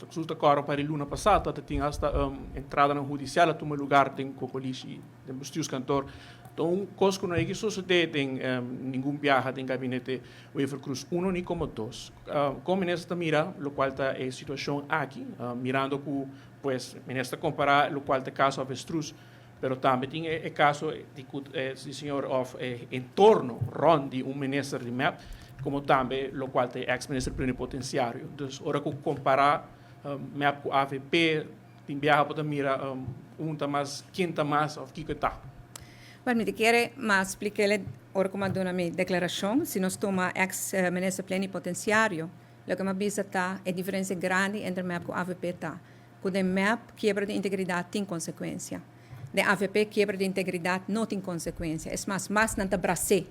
Su ta kòrda pa di luna pasá ta tin hasta entradanan hudisial a tuma lugar den Kokolishi, den bestuurskantoor. Ta un kos ku no a sosodé den ningun biaha den gabinete Wever-Croes uno ni komo dos. Kon minister ta mira lokual ta e situashon aki, mirando ku pues minister ta kompará lokual ta e kaso Avestruz, pero tambe tin e kaso di ku di señor òf e entorno rònt di un minister di mep, komo tambe lokual ta e eks minister plenipotensiario. Dus ora ku kompará mep ku avp tin biaha bo ta mira un ta mas, ken ta mas òf kiko e ta. Bueno, mi ta kere mas splik'el ora ku mi a duna mi deklarashon. Si nos tuma eks minister plenipotensiario, loke mi a bisa ta e diferensia grandi entre mep ku avp ta ku den mep kiebra di integridat tin konsekuensia. Den avp kiebra di integridat no tin konsekuensia. Es mas, mas nan ta bras'é.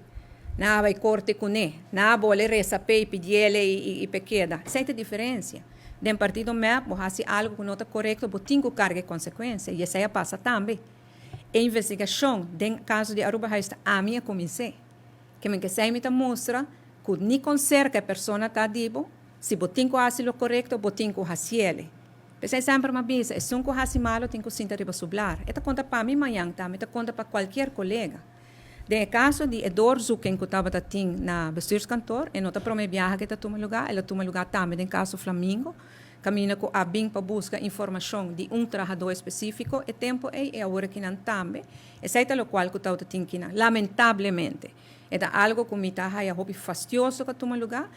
Nan a bai korte kuné. Nan a bole resa p'e i pidiel e i p'e keda. Esei ta e diferensia. Den partido mep bo hasi algu ku no ta korekto, bo tin ku karga e konsekuensia i esei a pasa tambe. E investigashon den kaso di Arubahuis ta ami a kumins'é. Ke men kesei mi ta mustra ku ni kon serka e persona ta di bo, si bo tin ku hasi lo korekto, bo tin ku hasiel. P'esei semper mi a bisa, esun ku hasi malo tin ku sinta riba su blar. E ta konta pa mi mañan tambe, e ta konta pa kualkier kolega. Den e kaso di e doorzoeking ku tabata tin na bestuurskantoor, e no ta promé biaha ku e ta tuma lugá, el a tuma lugá tambe den kaso Flamingo, kaminda ku a bin pa buska informashon di un trahadó espesífiko e tempu ei i awor akinan tambe. Esei ta lokual ku tabata tin kinan. Lamentablemente, e ta algu ku mi ta haya hopi fastioso ku a tuma lugá.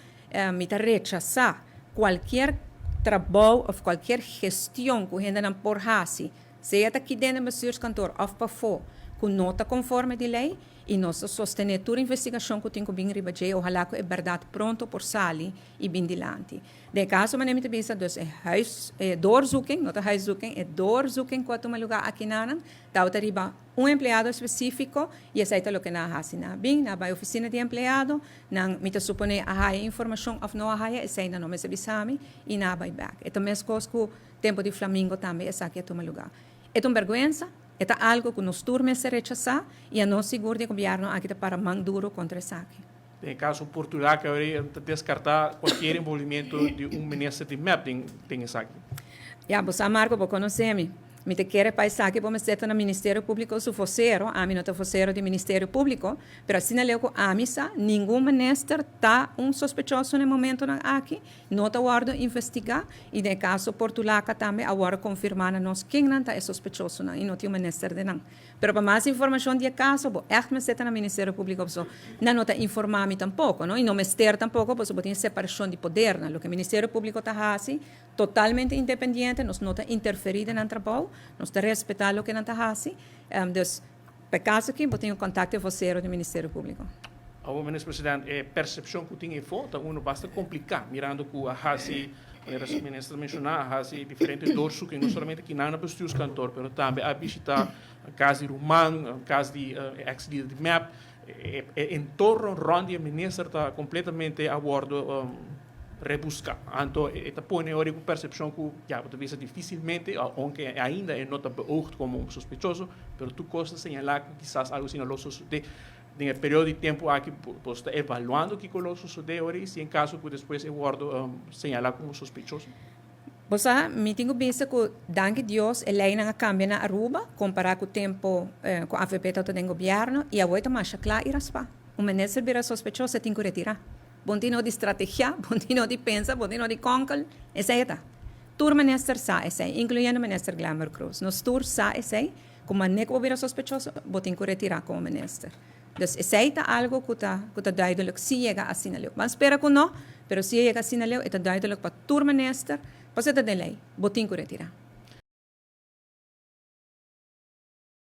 Mi ta rechasá kualkier trabou òf kualkier gestion ku hendenan por hasi, sea ta kiden den bestuurskantoor òf pafó, ku no ta konforme di lei i nos ta sostené tur investigashon ku tin ku bin riba dje. Ohalá ku e bèrdat pronto por sali i bin dilanti. Den e kaso manera mi ta bisa, dus e huis, e doorzoeking, no ta huiszoeking, e doorzoeking ku a tuma lugá akinanan, tabata riba un empleado espesífiko i esei ta loke nan a hasi. Nan a bin, nan a bai ofisina di empleado, nan, mi ta suponé, a haya informashon òf no a haya, esei nan no mester bisa mi, i nan a bai bèk. E ta meskos ku tempu di Flamingo tambe esaki a tuma lugá. E ta un bèrgwensa, e ta algu ku nos tur mester rechasá i a nos sigur di e gobièrnu aki ta para man duru kontra esaki. Den e kaso Portulaca awor ta deskartá kualkier envolvimiento di un minister di mep den esaki. Ya, bo sa Marco, bo konosé mi. Mi ta kere pa esaki bo mester ta na Ministerio Públiko su vosero, ami no ta vosero di Ministerio Públiko, pero asina leu ku ami sa, ningun minister ta un sospechoso na e momentonan aki, no ta wòrdu investigá, i den e kaso Portulaca tambe a wòrdu konfirmá na nos kennan ta e sospechosonan i no tin un minister den nan. Pero pa mas informacion di e caso bo echt mester ta na Ministerio Publico paso nan no ta informa mi tampoco no y no mester tampoco paso bo tin e separacion di podernan loke Ministerio Publico ta haci totalmente independiente nos no ta interferi den nan trabou nos ta respeta loke nan ta haci dus pa e caso aki bo tin un contacto e vocero di Ministerio Publico. Awor Minister President e percepcion cu tin efo ta uno basta complica mirando cu a haci Manera su minister a menshoná, a hasi diferente doorzoeking, no solamente kinan na bestuurskantoor, pero tambe a bishitá kas di ruman, kas di e ex lider di mep. E entorno rònt di e minister ta kompletamente a wòrdu rebuská. Anto e ta pone ora ku persepshon ku ya bo ta bisa difísilmente, ounke ainda e no ta beoogd komo un sospechoso, pero tur kos ta señalá ku kisas algu asina lo sosodé. Den e periodo di tempu aki boso ta evaluando kiko lo sosodé ora i si en kaso ku despues e wòrdu señalá komo sospechoso? Bo sa, mi tin ku bisa ku danki Dios e leinan a kambia na Aruba kompará ku tempu ku avp tabata den gobièrnu i awor e ta masha kla i raspá. Un minister bira sospechoso e tin ku retirá. Bo no tin no di strategiá, bo no tin no di pensa, bo no tin no di kònkel, esei e ta. Tur minister sa esei, inkluyendo minister Glenbert Croes. Nos tur sa esei. Ku manera ku bo bira sospechoso, bo tin ku retirá komo minister. Dus esei ta algu ku ta ku ta duidelik si yega asina leu. Ban spera ku no, pero si e yega asina leu e ta duidelik pa tur minister, pasobra ta den lei, bo tin ku retirá.